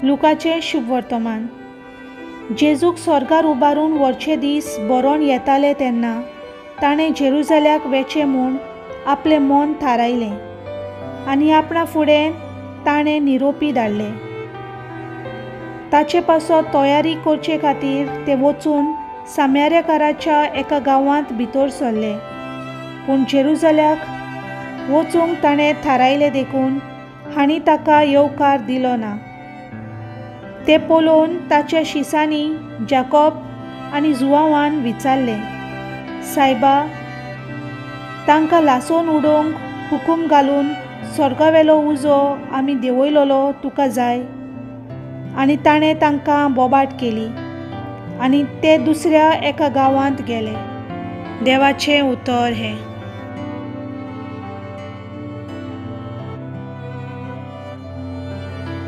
लुकाचें शुभवर्तमान. जेजूक स्वर्गार उबारून व्हरचे दीस बरोवन येताले तेन्ना ताणें जेरुजाल्याक वेचें म्हूण आपलें मन थारायलें आनी आपणा फुडें ताणें निरोपी धाडले. ताचे पासत तयारी करचे खातीर ते वचून साम्यारेकाराच्या एका गांवांत भितर सरले. पूण जेरुजाल्याक वचूंक ताणें थारायलें देखून हांणी ताका येवकार दिलो ना. ते पळोवन ताच्या शिसांनी जाकोब आनी जुवावान विचारलें, सायबा, तांकां लासोवन उडोवंक हुकूम घालून स्वर्गावेलो उजो आमी देंवयलोलो तुका जाय. आनी ताणें तांकां बोबाट केली आनी ते दुसऱ्या एका गांवांत गेले. देवाचें उतर हें.